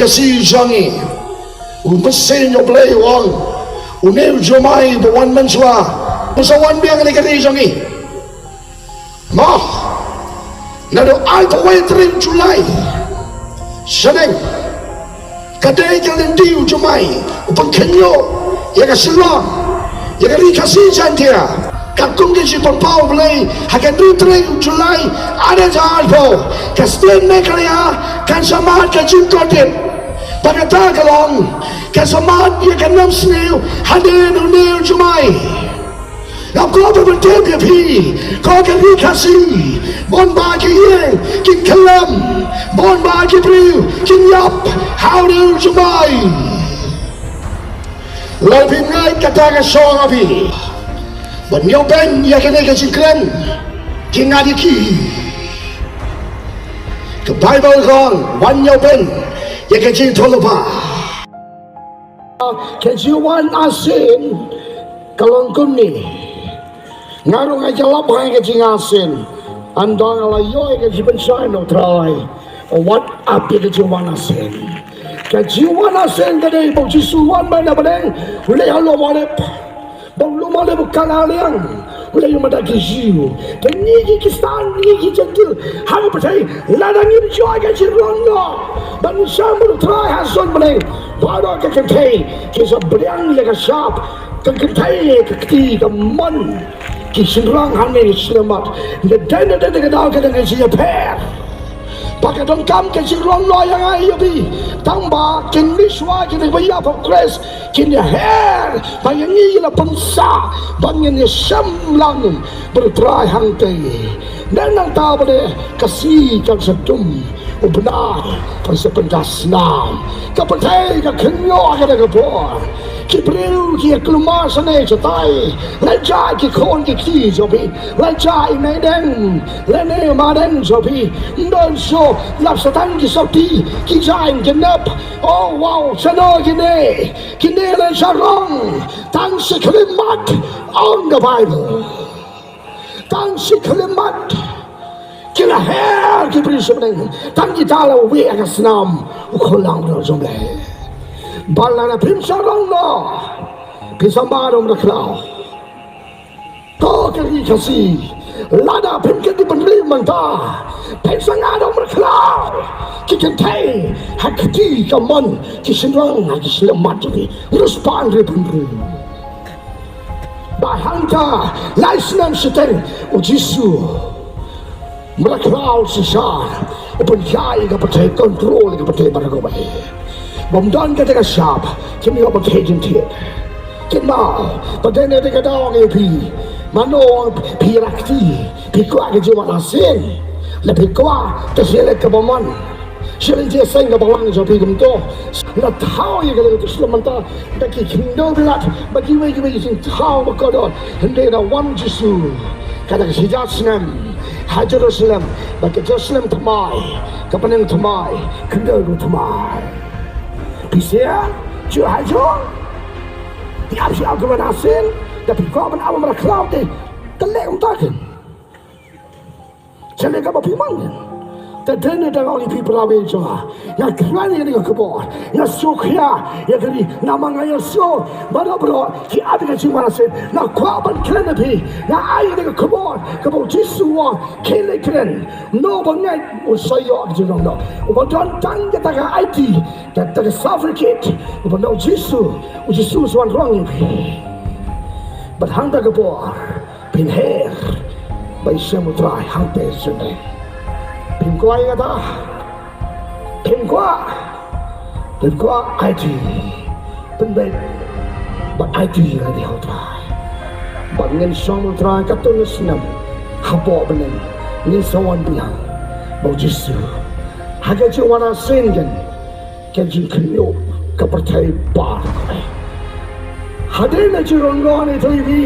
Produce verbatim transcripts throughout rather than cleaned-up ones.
Khasi jong ngi. U Mynsiem U Blei u ong, une u jumai ba wan mynshuwa, u sa wan biang ïa ka ri jong ngi. Mo, naduh arphew wei tarik July shaneng, ka dei ka lynti u jumai u pynkhynñiuh ïa ka shnong, ïa ka ri Khasi Jaiñtia. Katkum ka jingpynpaw U Blei, ha ka hynriew tarik July ar hajar arphew, ka state Meghalaya kan sa mad ka jingkordit. Bad kata ka long, kan sa mad ïa ka nam sniew hadien une u jumai. Nga kwah ban pyntip ïa phi, ko ka ri Khasi, bun ba ki ïing ki khlem, bun ba ki briew kin ïap ha une u jumai. Lada phim ngeit kata ka shong ha phi ban ïoh beiñ ïa kane ka jingkren, ki ngat ïa ki. Ka Baibl ka ong, wan ïoh beiñ ïa ka jingthoh lypa. Ka jingwan arsien ka long kumne. Nga ruh nga ïalap ha ka jingarsien. Hynda nga la ïoh ïa ka jingpynshai na U Trai, wat ap ïa ka jingwan arsien. Ka jingwan arsien ka dei ba U Jisu u wan beit na bneng, u leit ha lum Olib. Ba u lum Olib u kal ha liang, u leit ïa u mynta ki Jiw. Te ngi ki Khristan, ngi ki Jentil ha ka pyrthei, lada ngim ïoh ïa ka jinglong noh ban shah bad U Trai ha suiñ bneng, baroh ka kynthei ki sa pdiang ïa ka shap, ka kynthei ka kti ka mon, ki shynrang hangne ki shlem mat. Nga dei na dei ka daw ka dang ka jingïapher. Ba ka donkam ka jinglong noh ïa nga ïa phi. Tang ba kin mih shuwa kine kiba ïap ha U Khrist, kin ïaher ba ïa ngi la pynsah ba ngin ïashem lang bad U Trai hangtei. Nangta ba dei ka sngi kan sa dum, u bnai kan sa pynda snam. Ka pyrthei ka khynñiuh ha kata ka por. Ki briew ki ïa kulmar shane shatai. La jia ki khun ki kti jong phi, la jia i Meideng, lane i Madeng jong phi. Ym don shuh, lap sa tang ki sopti, ki jaiñ ki nep. Oh wow, shano kine? Kine la sharong. Tang shi khyllipmat, ong ka Baibl. Tang shi khyllipmat ki la her ki briew sha bneng. Tang kita la wieh ha ka snam u khun langbrot jong U Blei. Bad lada phim sharong noh, phin sa mad da u mraw khlaw. Ko ka ri Khasi, lada phim kyndiah bynriew mynta, phin sa mad da u mraw khlaw. Ki kynthei ha kti ka mon, ki shynrang ha ki shlem mat jong ki, riewspah hynriew hynriew. Ba hangta lai snem shiteng U Jisu, mraw khlaw Sisar, u pynïaid ïa ka pyrthei, control ïa ka pyrthei baroh kawei. Bym don kata ka shap, kim ïoh ban kheiñ jingthied. Kynmaw, ba dei na kata ka daw nga ong ïa phi, mano phi ïa la kti, phi kwah ka jingwan arsien, lada phi kwah ka jingïaleh kaba mon, shilynter seng ka balang jong phi kumto. La thaw ïa ka lynti shlem mynta da ki khyndew bilat bad kiwei kiwei ki jingthaw ba kordor. Hynrei da wan Jisu, ka dang shi hajar snem ha Jerusalem, bad ka Jerusalem thymmai, ka bneng thymmai, khyndew ruh thymmai. Phi sngewthuh hajuh? Phi ap shi ap ka wan arsien, da phi kwah ban ap mraw khlaw te, ka leh kumta kein. Sha leh kaba phi mon. Te dei na dang ong ïa phi para bangeit jong nga. Nga kren ïa kane ka khubor. Nga sngewkhia ïa ka ri namar nga ïohsngew baroh baroh ki ap ïa ka jingwan arsien. Nga kwah ban kren ïa phi. Nga ai ïa kane ka khubor kaba U Jisu u ong, khie leit kren. Uno uba ngeit un sa ïoh ka jinglong noh. Uba don tang kata ka aiti, kata ka certificate, uba don U Jisu, U Jisu u sa wanrong ïa phi. Bad hangta ka por phin her ban ïashem U Trai hangtei sha bneng. Phim kwah ïa kata? Phim kwah? Phim kwah aiti? Pynbeit bad aiti ïa lade ha U Trai. Bad ngin shong U Trai katto katne snem hapoh bneng. Ngin sa wan biang bad U Jisu ha ka jingwan arsien kein. Ka jingkhynñiuh ka pyrthei baroh kawei. Hadien ka jingrong noh ïa phi,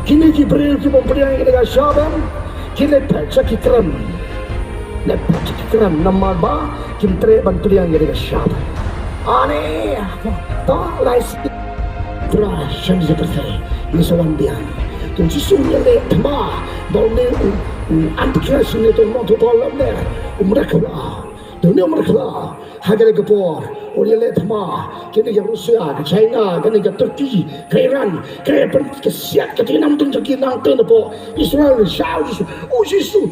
kine ki briew ki bym pdiang ïa kane ka shap, ki leit phet sha ki krem. Leit phet sha ki krem namar ba kim treh ban pdiang ïa kane ka shap. Ani, to lai snem Trai shen ka pyrthei, ngi sa wan biang. To Jisu u ïaleh thma ba une u, u Antichrist, une u nongthoh paw lamler, u mraw khlaw. Dune u markhla ha kane ka por, u ïaleh thma, kine ka Russia, ka China, kane ka Turkey, ka Iran, ka Iran, ka siat ka jinam ding jong ki nangta napoh Israel, sha u Jisu, u Jisu.